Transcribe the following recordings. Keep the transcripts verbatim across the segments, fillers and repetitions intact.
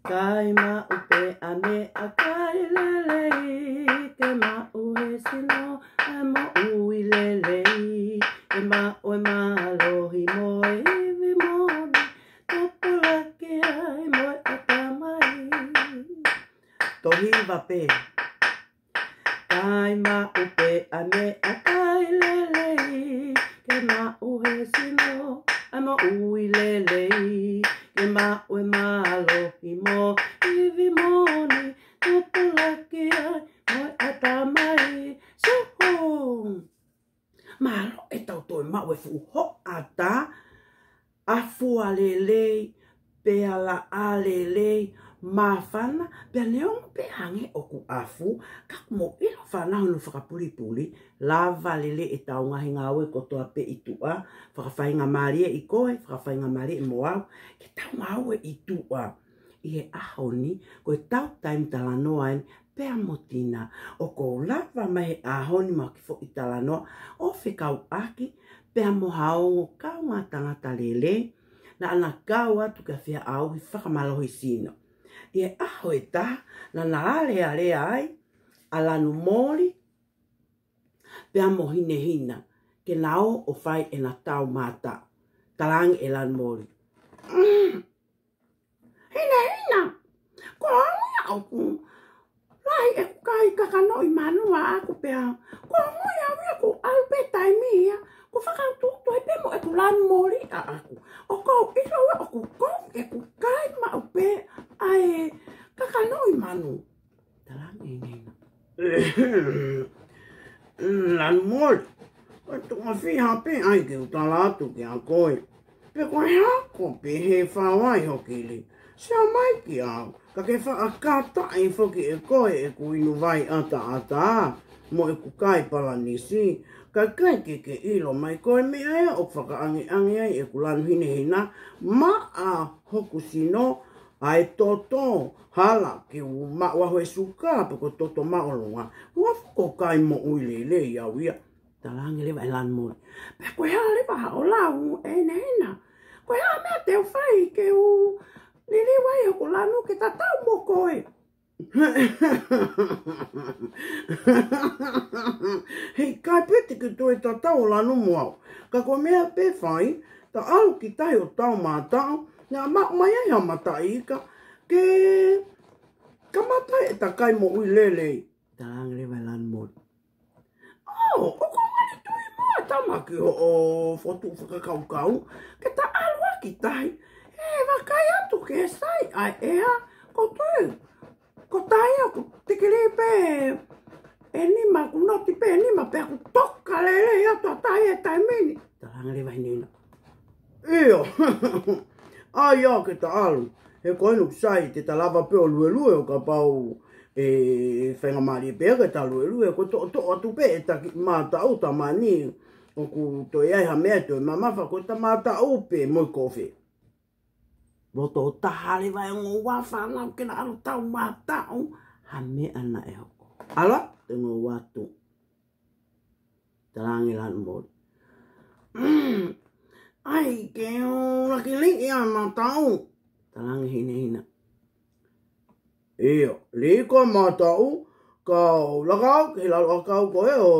Kai maʻu pē ʻa e meʻakai lelei, ke maʻu he sino ʻa e moʻui lelei, ke maʻu e mālohi mo e ivi moʻoni, tupulaki ai mo e ʻatamai. Tohi vape. Kai maʻu pē ʻa e meʻakai lelei, ke maʻu he sino ʻa e moʻui lelei, ke maʻu e mālohi mo e ivi moʻoni, tupulaki ai mo e ʻatamai. Suhu! Mālō e tau toe maʻu e fuʻu hoʻatā, ʻafua lelei, pea laʻā lelei, māfana, pea neongo pē hangē ʻoku ʻafu, ka ʻoku mou ʻilo fānau hono fakapulipuli, lava lelei e tau ngaahi ngāue kotoa pē ʻi tuʻa, fakafaingamālieʻi koe, fakafaingamālieʻi mo au, ke tau ngāue ʻi tuʻa. ʻI he ʻaho ni, ko e tau taimi talanoa eni, pea mo Tina. ʻOku ou lava mai he ʻaho ni mo e kiʻi foʻi talanoa ʻo fekauʻaki pea mo ha ongo kaungā tangata lelei naʻa na kau atu kia Feʻauhi fakamālohisino. ʻI he ʻaho ʻe taha, naʻa na alealea ai ʻa Lanumoli pea mo Hinehina ke na ō ʻo fai ʻena tau mātaʻu. Talaange ʻe Lanumoli, Hinehina, ko au ia ʻoku lahi ʻeku kai kakanoʻi manu ʻaʻaku pea ko au ia ʻoku ʻalu pē taimi ia, ʻoku fakautuutu ai pē mo ʻeku Lanumoli ʻaʻaku. ʻOku ou ʻilo ʻoku kou ʻeku kai maʻu pē ʻa e kakanoʻi manu. Talaange ʻe Hinehina, Lanumoli, ko e tuʻa fiha pē ai ke u tala atu kia koe. Pe ko e hā ko pē he fāvai hoki li. Sia mai kia au, ka ke faʻa kātaʻi foki ʻe koe ʻeku inu vai ʻataʻatā mo ʻeku kai palanisi. Kae ʻikai ke ke ʻilo mai ko e meʻa ia ʻoku fakaʻangeʻange ai ʻeku lanu hinehina maʻa hoku sino, ʻa e toto, hala ke u maʻu ʻaho e suka, pe ko e toto māʻolunga. Ua fuko kai moʻui lelei au ia. Talaange leva ʻe Lanumoli, Pea ko e hā leva haʻo lau ʻe Hinehina? Ko e hā meʻa te u fai ke u liliu ai hoku lanu ke tatau mo koe? He ʻikai pē te ke toe tatau ʻo lanu mo au. Ka ko e meʻa pē fai, ta ʻalu ki tahi ʻo tau mātaʻu, naʻa maʻu mai ai ha mataʻi ika ke kamata ʻeta kai moʻui lelei. Talaange leva ʻe Lanumoli, ʻŌ, ʻoku ou ngali tui mo ʻatamaki hoʻo fokotuʻu fakakaukau ke ta ʻalu ʻaki tahi. ʻE vakai atu ke sai ʻa e ʻea, ʻoku ou tui ko tahi ʻoku tikilī pē ʻe nima, ʻoku noti pē ʻe nima pea ʻoku toka lelei atu ʻa tahi he taimi ni. Talaange leva ʻe Hinehina, ʻIo, ʻai ā ke ta ʻalu. He ko eni ʻoku sai te ta lava pē ʻo luelue ʻo kapau ʻe faingamālie pē ke ta luelue. Ko e toʻotoʻo atu pē ʻeta kiʻi mātaʻu, tamani ʻoku toe ʻi ai ha meʻa ʻe toe mamafa, ko ʻeta mātaʻu pē mo e kofe. Loto taha leva e ongo ua fānau ke na ʻalu tau mātaʻu ha meʻa naʻe hoko. ʻAlu atu e ongo ua atu. Talaange ʻe Lanumoli, ʻAi ke u laka liʻi ʻa e mātaʻu. Talaange ʻe Hinehina, ʻIo, liʻi ko e mātaʻu, ka u laka au ki he lalo ʻakau ko ē ʻo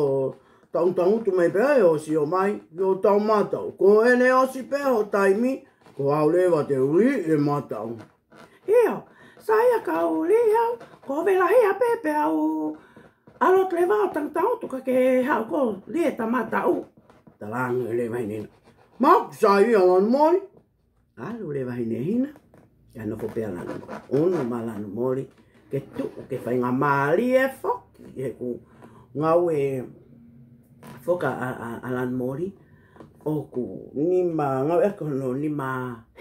tangutangutu mai pē ai ʻo sio mai ki hoʻo tau mātaʻu. Ko ʻene ʻosi pē ho taimi, ko au leva te u liʻi e mātaʻu. ʻIo, sai ia ka u liʻi au, ko e vela hia pē pea u ʻalu atu leva ʻo tangutangutu ka ke haʻu koe ʻo liʻi ʻeta mātaʻu. Talaange leva ʻe Hinehina, Mau sai ia Lanumoli. ʻAlu leva ʻe Hinehina, ka nofo pē ʻa Lanumoli. ʻUnu mai ʻa Lanumoli ke tuʻu ke faingamālie foki he ʻoku ngāue foki ʻa, ʻa, ʻa Lanumoli, ʻoku nima ngāue ʻaki hono nima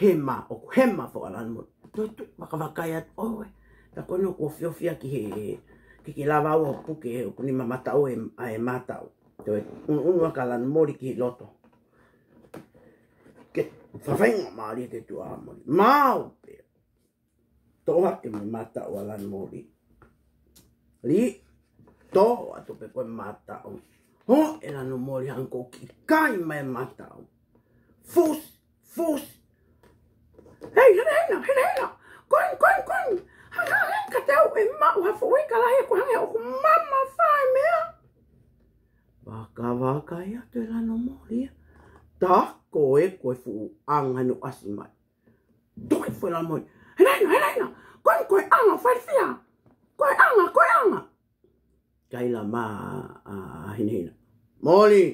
hema, ʻoku hema foki ʻa Lanumoli. Toe tuʻu vakavakai atu ʻoe, ka ko eni ʻoku ofiofi ʻaki he, ke ke lava ʻo puke ʻoku nima mātaʻu e, ʻa e mātaʻu. Toe ʻunuʻunu ʻaki ʻa Lanumoli ki loto ke fakafaingamālie ke tuʻa ʻa Lanumoli. Mau pē. Toʻo hake mo e mātaʻu ʻa Lanumoli. Liʻi, toʻo atu pē ko e mātaʻu. Hō ʻe Lanumoli hangē ʻoku kiʻi kai mai e mātaʻu. Fusi, fusi. Hei, Hinehina, Hinehina. Ko eni, ko eni, ko eni. Ka lahi ʻoku hangē ʻoku mamafa e meʻa. Vakavaka atu e lanu moli ia. Tā ko ē ko e fuʻu anga naʻe ʻasi mai. Toki foʻi lanu moli. Hena hena, hena hena. Ko e, ko e anga, fai fia. Ko e anga, ko e anga. Kaila mai ʻa Hinehina. Moli,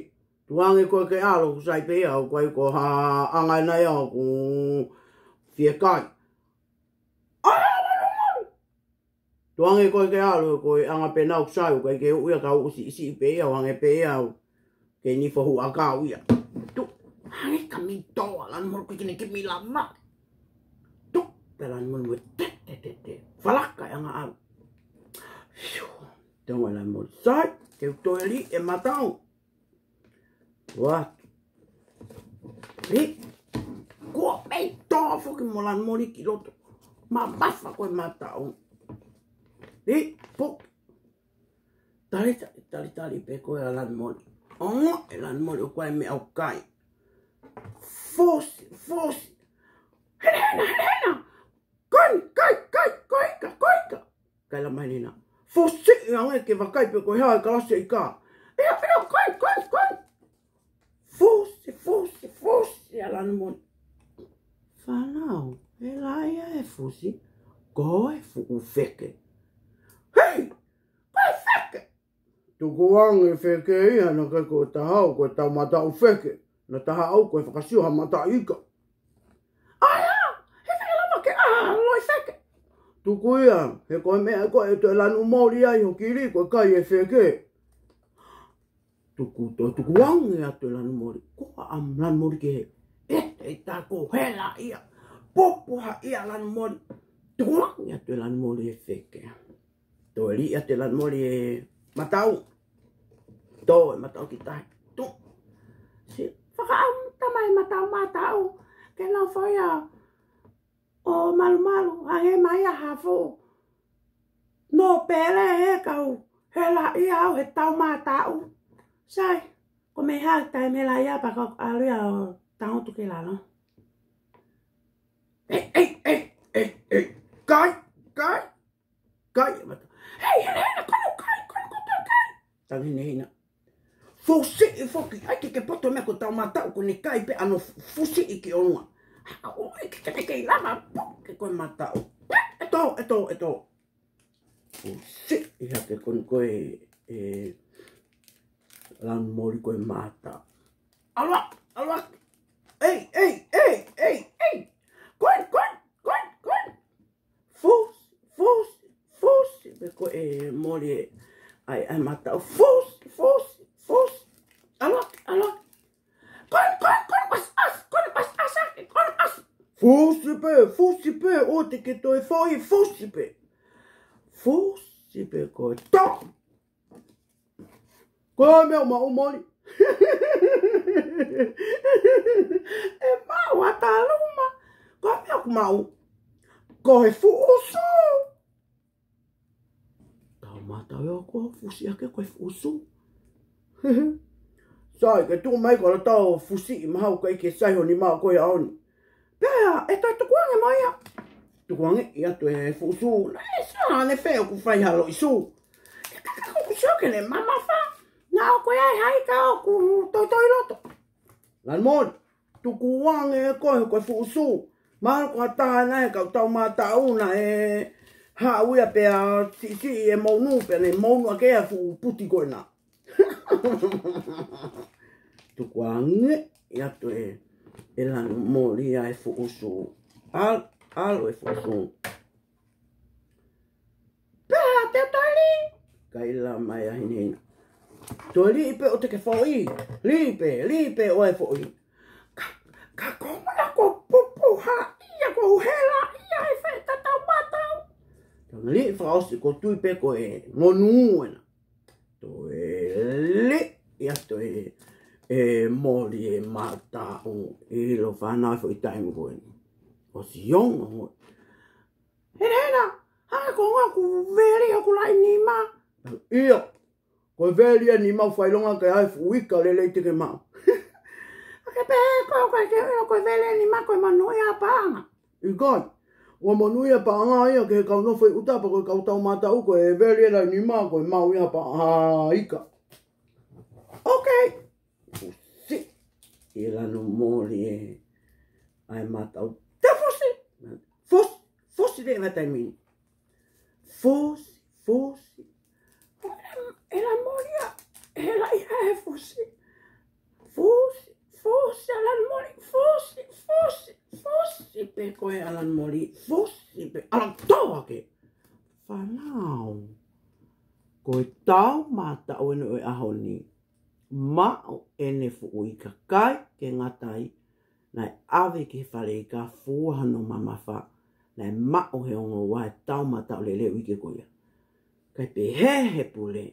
tuku ange koe ke ʻalu, ʻoku sai pē ia, ʻoku ʻikai ko ha anga ena ia ʻoku fiekaia. ʻAi, ʻalu, ʻalu, ʻalu. Tuku ange koe ke ʻalu, ko e anga pē naʻa ʻoku sai, ʻoku ʻikai ke uʻu ia, ka uʻu siʻisiʻi pē ia, ʻo hangē pē ia ʻoku kei nifo huʻakau ia. Tuku, hangē ka mei toa, lanu moli, ʻoku ʻikai ke ne kei mei lava. Tuku pē lanu moli mo e te, te, te, te. Falaka e anga ʻalu. Fiu. Te ongo lanu moli. Sai, ke u toe liʻi e mataʻu. Ua. Liʻi. Kuo mei toa foki mo lanu moli ki loto. Mamafa ko e mataʻu. Liʻi, puke. Tali, tali, tali, tali pē ko ē ʻa lanu moli. Ongo e lanu moli ʻoku ʻikai meʻa ʻoku kai. Fusi, fusi. Hena hena, hena hena. Kai, kai, kai, ko e ika, ko e ika. Kaila mai Hinehina. Fusi ange ke vakai pe ko e hā e kalasi e ika. ʻIo, ʻio, kai, kai, kai. Fusi, fusi, fusi ʻa lanu moli. Fānau, hela ia e fusi. Ko e fuʻu feke. Hei! Ko e feke! Tuku ange feke ia, naʻe ʻikai ko e taha au ko e tau mataʻu feke. Naʻe taha au ko e fakasio ha mataʻu ika. ʻAi ā, he feke lava ke ʻalu e feke. Tuku ia, he ko e meʻa ko ē ʻe toe lanu moli ai ho kili ko e kai e feke. Tuku, toe tuku ange atu e lanu moli. Ko ʻa lanu moli ke he. ʻE, ʻe tā ko hela ia. Popo ha ia lanu moli. Tuku ange atu e lanu moli e feke. Toe liʻi atu e lanu moli e mataʻu. Toe mataʻu ki tahi. Tuku. Siʻi fakaʻamu tamai mataʻu mataʻu. Ke nau fai ʻa ʻo malumalu, hangē mai ʻa Hafu. Nō pele he kau, hela ia au he tau mataʻu. Sai, ko mei hā taimi hela ia pea kau ʻalu ia ʻo tangutu ki lalo. Ei, ei, ei, ei, ei, kai, kai, kai, mata. Hei, hela, hela, kono kai, kono kotoa kai. Tangi Hinehina. Fusiʻi foki, ʻai ke ke poto meʻa ko e tau mataʻu ko eni kai pē ʻano fusiʻi ki ʻolunga. ʻAu, ʻikai ke te kei lava, puke ko e mataʻu. ʻE tō, ʻe tō, ʻe tō. Fusiʻi hake ko eni ko e, e, lanu moli ko e mataʻu. ʻAlu ā, ʻalu ā. Ei, ei, ei, ei, ei. Ko eni, ko eni, ko eni, ko eni. Fusi, fusi, fusi, pe ko e moli e. ʻAi, ʻai mataʻu. Fusi, fusi, fusi. ʻAlu ā, ʻalu ā. Kono, kono, kono, ʻasi, ʻasi, kono, ʻasi, ʻasi, kono, ʻasi. Fusi pē, fusi pē, ʻoua te ke toe foʻi, fusi pē. Fusi pē ko e tō. Ko e meʻa ʻoku maʻu moli. ʻE maʻu ʻa Taluma. Ko e meʻa ʻoku maʻu. Ko e fuʻu sū. Tau mataʻu ʻo ko fusi ake ko e fuʻu sū. Sai, ke tuʻu mai ko la tau fusiʻi mahau kai ke sai ho nima ko e ʻaho ni. Pea, ʻe toe tukuange mai ia. Tukuange ia atu e fuʻu sū. Naʻe sio ʻanefē ʻoku fai ha loʻi sū. ʻE kaka ʻoku sio ke ne mamafa. Naʻa ʻoku ʻi ai ha ika ʻoku toitoi loto. Lanu moli, tukuange koe ko e fuʻu sū. Mahalo ko ha taha ena he kau tau mataʻu naʻe haʻu ia pea siʻisiʻi e mounu pea ne mounu ake ia fuʻu puti ko ena. Tukuange ia atu e, e lanu moli ia e fuʻu sū. ʻAlu, ʻalu e fuʻu sū. Pea te toli. Kaila mai ʻa Hinehina. Toe liʻi pē ʻo te ke foʻi. Liʻi pē, liʻi pē ʻo e foʻi. Ka, ka ko mala ko pupu ha ia ko hela ia e fē tatau mataʻu. Tau liʻi fakaʻosi ko tui pē ko e ngonu ena. Toe liʻi ia toe e moli e mataʻu ʻilo fānau foʻi taimi ko eni. ʻOsi ongo. Hena, hena, hanga ko ngoa ku veli ʻoku laʻi nima. ʻIo, ko e veli e nima ʻoku fakaʻilonga ke ʻai fuʻu ika lelei te ke maʻu. ʻA ke pehē ko e ʻikai ke ʻilo ko e veli e nima ko e manuʻia paʻanga. ʻIkai, Ua monūʻia paʻanga ia ki he kau nofo ʻi ʻuta pea ko e kau taumātaʻu ko e veli e laini mā ko e maʻu ia paʻanga ika. Ok. Fusi ʻe Lanumoli ʻa e mātaʻu. Te fusi. Fusi. Fusi te ma taimi. Fusi. Fusi. ʻE Lanumoli ia. ʻE laʻi ʻa e fusi. Fusi. Fusi ʻa Lanumoli. Fusi. Fusi. Fusi pē ko ē ʻa Lanumoli. Fusi pē. ʻAlu ʻo tō hake. Fānau. Ko e taumātaʻu eni ʻo e ʻaho ni. Maʻu ʻene fuʻu ika, kai ke ngata ai, naʻe ʻave ki he fale ika, fua hono mamafa, naʻe maʻu he ongo ua e taumātaʻu lelei ʻo e ika ko ia. Kae pehē he pule,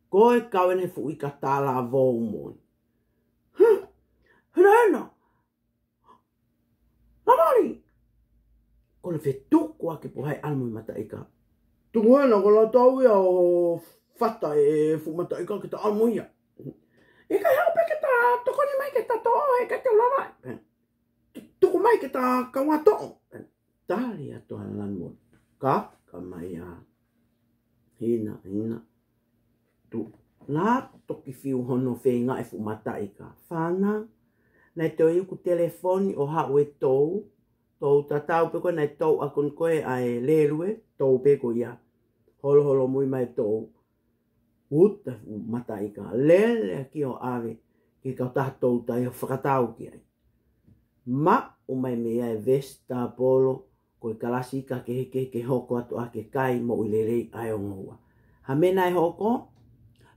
ko e kau eni he fuʻu ika talavou moʻoni. Huh! Hena, hena! Lanumoli! Ko ʻene fetuku ʻaki e puha ʻalu mo e mataʻi ika. Tuku hena, ko e lau tau ia ʻo fata e fuʻu mataʻi ika ke ta ʻalu mo ia. ʻIkai haʻu pē ke ta tokoni mai ke ta toʻo he ʻikai te u lava. Tuku mai ke ta kaungā toʻo. Tali atu ʻa Lanumoli. Ka, ka mai ā. Hina, hina. Tuʻu. Naʻe toki fiu hono feinga e fuʻu mataʻi ika. Fānau, naʻe toe uku telefoni ʻo haʻu e tou, tou tatau pē ko ē naʻe tou ʻaku ni ko ē ʻa e lēlue, tou pē ko ia. Holoholomui mai e tou. Uta e fuʻu mataʻi ika, lele ʻaki ʻo ʻave ki he kautaha toutai ʻo fakatau ki ai. Maʻu mai mei ai e vesitapolo, ko e kalasi ika kehekehe ke hoko atu ʻaki e kai moʻui lelei ʻa e ongo ua. Ha meʻa naʻe hoko,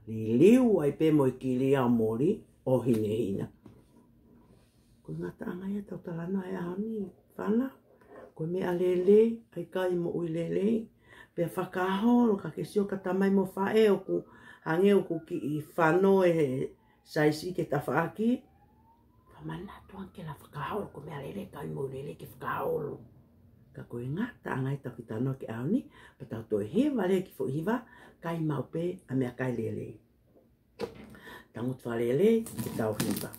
liliu ai pē mo e kilia ʻo Moli ʻo hinehina. Ko e ngataʻanga ia ʻetau talanoa he ʻaho ni, fānau. Ko e meʻa lelei ʻa e kai moʻui lelei. Pea fakaholo ka ke sio ki he tamai mo e faʻē ʻoku hangē ʻoku kiʻi fano e saisi ki he tafaʻaki. Fakamanatu ange ke la fakaholo, ko e meʻa lelei kai moʻui lelei ke fakaholo. Ka ko e ngataʻanga ia ʻetau kiʻi talanoa ki he ʻaho ni, pea tau toe hiva leva e kiʻi foʻi hiva, kai maʻu pē ʻa e meʻakai lelei. Tangutu fakalelei, ke tau hiva.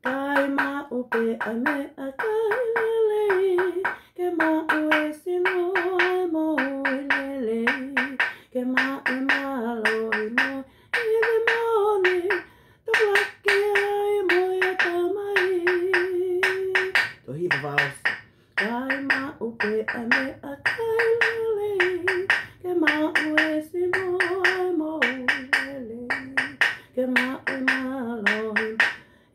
Kai maʻu pē ʻa e meʻakai lelei, ke maʻu e sino ʻa e moʻui lelei, ke maʻu e mālohi mo e ivi moʻoni, tokolahi ai mo e ʻatamai. Toe hiva fakaʻosi. Kai maʻu pē ʻa e meʻakai lelei, ke maʻu e sino ʻa e moʻui lelei, ke maʻu e mālohi,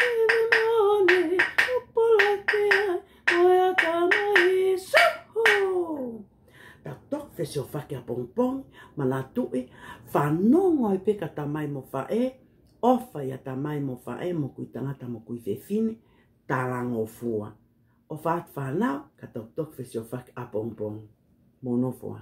ivi moʻoni, tokolahi ai mo e ʻatamai. Suhu! Tau toki fesiofaki ʻapongipongi, manatuʻi, fanongo ai pē ki he tamai mo e faʻē, ʻofa ʻi he tamai mo e faʻē, moʻui tangata moʻui fefine, talangofua. ʻOfa atu fānau, ka tau toki fesiofaki ʻapongipongi. Mou nofo ā.